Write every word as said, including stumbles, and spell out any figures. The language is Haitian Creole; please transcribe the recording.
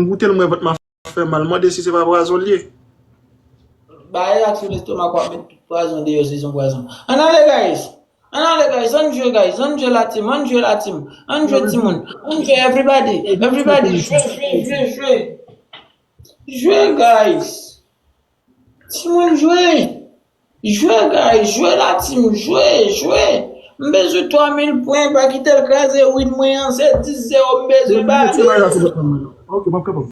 m goute l, m wè vant m ap fè mal. Mande si se pa pwazon l ye. Bagay la sou lestomak, w ap met tout pwazon deyò si se yon pwazon. Ann ale, guys. Ann ale, guys. Ann jwe, guys. Ann jwe la team. Ann jwe la team. Ann jwe timoun. Ann jwe everybody. Everybody. Jwe, jwe, jwe, jwe. Jwe, guys. Timoun, jwe. Jwe, guys. Jwe la team. Jwe, jwe. M bezwen twa mil pwen. Pa kite l kraze win mwen an. Se dis zewo m bezwen ba li. Ok, m ap kanpe.